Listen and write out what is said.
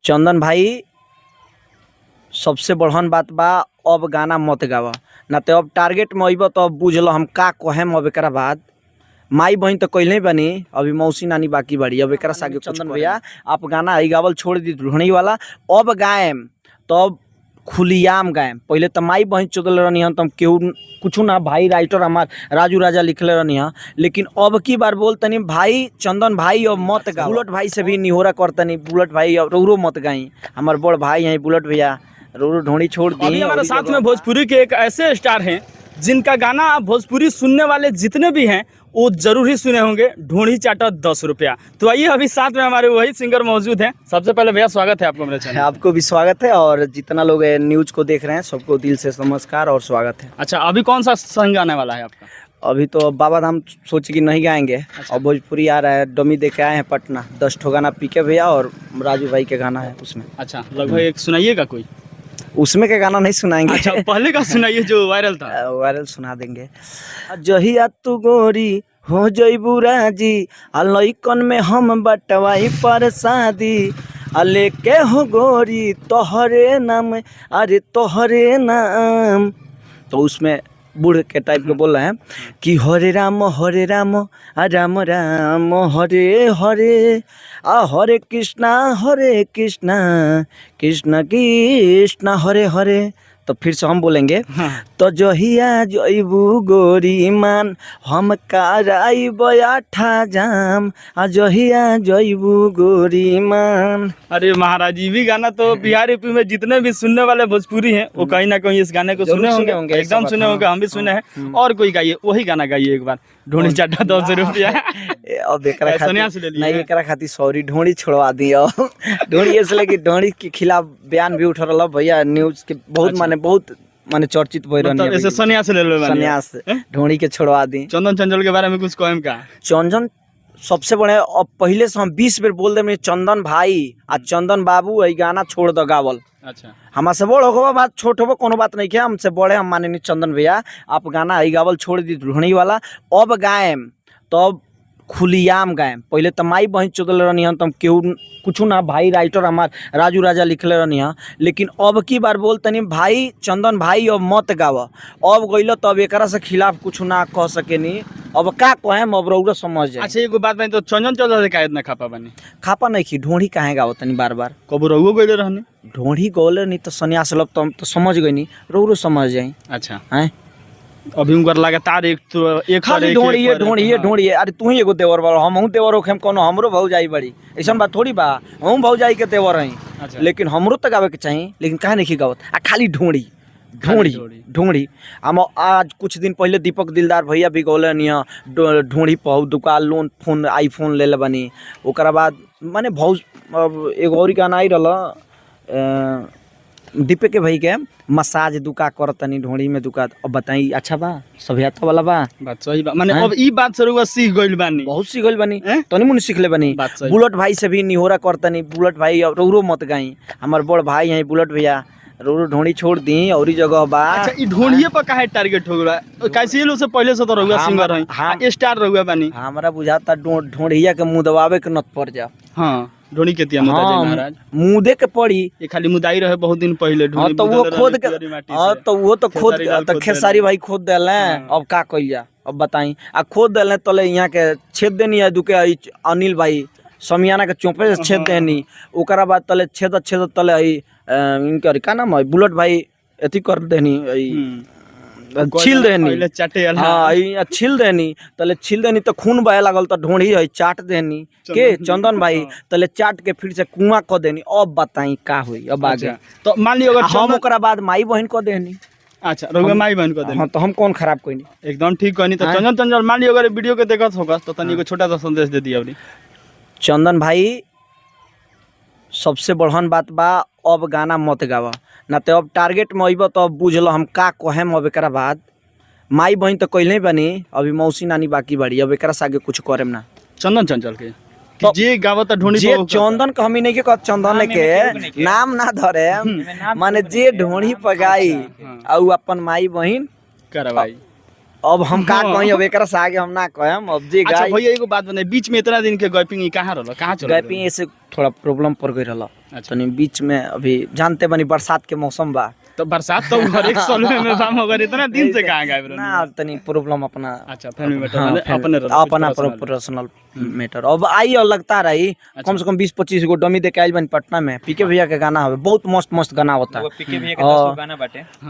चंदन भाई सबसे बड़हन बात बा, अब गाना मत गाव ना तो अब टारगेट में अइब तो अब बुझ ल हम का कहेम। अब एकरा बाद माई बहन तो कइले बानी, अभी मौसी नानी बाकी बाड़ी, अब एकरा से आगे चंदन भैया आप गाना आई गावल छोड़ दी ढोणी वाला। अब गाएम तब खुलियाम गाएम। पहले तो माई बहन चोदले रहनी हन, तम केहू कुछ ना, भाई राइटर हमार राजू राजा लिखले रहनी हन, लेकिन अब की बार बोलतनी भाई चंदन भाई अब मत गा। बुलेट भाई से भी निहोरा करतनी, बुलेट भाई अब रौरो मत गाई, हमार बड़ भाई हैं बुलेट भैया, रौरो ढोणी छोड़ दी। अभी हमारे साथ में भोजपुरी के एक ऐसे स्टार हैं जिनका गाना आप भोजपुरी सुनने वाले जितने भी हैं वो जरूर ही सुने होंगे, ढूंढी चाटा 10 रुपया। तो आइए, अभी साथ में हमारे वही सिंगर मौजूद हैं। सबसे पहले भैया, स्वागत है आपको मेरे चैनल। आपको भी स्वागत है और जितना लोग ये न्यूज़ को देख रहे हैं सबको दिल से नमस्कार और स्वागत है। अच्छा, अभी कौन सा संग आने वाला है आपका? अभी तो बाबा धाम सोच कि नहीं गाएंगे। और भोजपुरी आ रहा है, डमी दे के आए हैं पटना, 10 ठो गाना पीके भैया और राजू भाई के गाना है उसमें। अच्छा, लगभग एक सुनाइएगा कोई? उसमें के गाना नहीं सुनाएंगे। अच्छा, पहले का सुनाइए जो वायरल था। वायरल सुना देंगे। जहिया तू गोरी हो जइबू राजी, आ लइकन में हम बटवाई पर शादी, आ लेके हो गोरी तोहरे नाम, अरे तोहरे नाम। तो उसमें बूढ़ के टाइप के बोल रहे हैं कि हरे राम आ राम राम हरे हरे, आ हरे कृष्णा हरे कृष्णा कृष्ण कृष्ण हरे हरे। तो फिर से हम बोलेंगे। तो जहिया जइबू गोरी मान, हम कराइब आठा जाम, आ जहिया जइबू गोरी मान। अरे महाराज, ये भी गाना तो बिहार यूपी में जितने भी सुनने वाले भोजपुरी हैं वो कहीं ना कहीं इस गाने को जरूर सुने सुने होंगे। होंगे, ऐसा एकदम बात, सुने होंगे। हम भी सुने हैं। और कोई गाइए, वही गाना गाइए एक बार, ढूंढी चाटा 10 रुपया। ए, अब एकरा ए, खातिर सन्यास ले लिए नहीं हैं। एकरा खातिर सॉरी, ढोड़ी छोड़वा दी। अब ढोड़ी इसलिए कि ढोड़ी के खिलाफ बयान भी उठ रहा भैया न्यूज के बहुत। माने बहुत माने चर्चित भइल रहनी। मतलब ऐसे सन्यास ले लो। सन्यास ढोड़ी के छोड़वा दी। चंदन चंचल के बारे में कुछ कहेम का? चंदन सबसे बड़े, अब पहले से हम 20 बेर बोल दे चंदन भाई आ चंदन बाबू ई गाना छोड़ दो गावल। हमार से बड़ होगो बात, छोट होबो कोनो बात नहीं के, हमसे बड़े हम माने चंदन भैया आप गाना आई गावल छोड़ दी ढोणी वाला। अब गाएम तब खुलियाम गाएम। पहले तो माई बहन चोदले रहनी हन, तम केहू कुछ ना, भाई राइटर हमार राजू राजा लिखले रहनी हन, लेकिन अब की बार बोलतनी भाई चंदन भाई अब मत गाव। अब गइल तो अब एकरा से खिलाफ कुछ ना कह सकेनी। अब का कहेम, अब रउरा समझ जाए। अच्छा, एगो बात बनी, तो चंदन चंचल से का इतना खपा बनी? खापा नहीं खी, ढोणी काहे गावतनी बार बार? कबू रहुओ गइले रहने? ढोणी गौले नहीं तो सन्यास लब तो हम तो समझ गई, रउरो समझ जाई। हैं। अभी उनकर लगातार एक तो एक पर खाली एक, ढोड़िए एक पर एक, ढोड़िए ढोड़िए। अरे तू ही एगो देवर बा, हमहू देवर होखे, कोनो हमरो भौजाई बड़ी, ऐसन बात थोड़ी बा। हमहू भौजाई के देवर हई। लेकिन हमरो तो गावे के चाही, लेकिन काहे नहीं गावत? आ खाली ढोड़ी ढोड़ी। ढोड़ी। ढोड़ी। हम आज कुछ दिन पहले दीपक दिलदार भैया भी गौले निया ढोड़ी पहु दुकान लोन फोन आईफोन ले ले बनी। ओकरा बाद माने भौज अब एगो और गाना आई रहल दीपक के भाई के, मसाज दुका करतनी ढोड़ी में दुका। अब बताई, अच्छा बा? सभ्यता वाला बा? बात सही बा, माने हैं? अब ई बात से रउआ सीख गइल बानी। बहुत सीखल बनी। हैं? तनी मुनी सीखले बनी। बात सही। बुलेट भाई से भी निहोरा करतनी, बुलेट भाई अब रौरो मत गाई, हमार बड़ भाई हैं बुलेट भैया, रौरो ढोणी छोड़ दी, औरी जगह बा। अच्छा, ई ढोंढिए पर काहे टारगेट हो गइल? कैसे ये लोग से पहले से तो रउआ सिंगर हैं, स्टार रउआ बानी। हमरा बुझाता ढोंढिया के मुँह दबावे के नत पड़ जा। हाँ, ढोंढी के तिया मुदा जाई महाराज। मुदे के पड़ी। ये खाली मुदाई रहे बहुत दिन पहले। ढोंढी तो वो मुदल खोद रहले के पियरी माटी हाँ से। तो वो तो खोद खेसारी लाल तो खोद खेसारी देले। भाई खोद देले। अब का कइल जा, अब बताई? आ खोद देले तले यहाँ के छेद देनी है दुके आई अनिल भाई समियाना के चौपे से छेद देनी। ओकरा बाद तले छेद छेद तले आई इनकर का नाम है, बुलेट भाई अथी कर देनी ई, छील देनी। पहले चाटे वाला। हाँ, ई छील देनी, तले छील देनी तो खून बहे लागल तो ढोंढी है चाट देनी के चंदन भाई। तले चाट के फिर से कुआं क देनी। अब बताई का होई अब आगे? अच्छा, तो मान लियो अगर आ हम ओकरा बाद माई बहन क देनी। अच्छा, रउआ माई बहन को देनी। हाँ, तो हम कौन खराब कोई? एकदम ठीक कहनी। तो हाँ। चंदन चंचल मान लियो अगर वीडियो के देखत होगा तो तनी एगो छोटा सा संदेश दे दिया अबरी। चंदन भाई सबसे बड़हन बात बा, अब गाना मत गाव ना तो अब टारगेट में अइब तो अब बुझ ल हम का कहेम। अब एकरा बाद माई बहन तो कइले बनी, अभी मौसी नानी बाकी बाड़ी, अब एकरा से आगे कुछ करेम ना। चंदन चंचल के कि जे गावत ढोंढी जे पर ओकर- चंदन के हमी नहीं के कहत, चंदन के नाम ना धरे, माने जे ढोणी पगाई आ उ अपन माई बहन करवाई। अब हम का हाँ। कहीं, अब एकरा से आगे हम ना कहम, अब जे अच्छा गाय। भैया, एगो बात बताई, बीच में इतना दिन के गैपिंग कहाँ रहल, कहाँ चल? गैपिंग ऐसे थोड़ा प्रॉब्लम पड़ गई रहल। तनी बीच में, अभी जानते बनी बरसात के मौसम बा। तो बरसात तो हर एक साल में बा, मगर इतना दिन से कहाँ गायब रहल? ना, तनी प्रॉब्लम अपना। अच्छा, फैमिली मैटर। हाँ, माने अपने रहल, अपना कुछ personal। Personal matter. अब आई और लगता रही। कम से कम 20-25 गो डमी दे के आइल बनी पटना में। पीके भैया के गाना हवे, बहुत मस्त मस्त गाना होता। वो पीके भैया के हाँ। 10 गो गाना बाटे।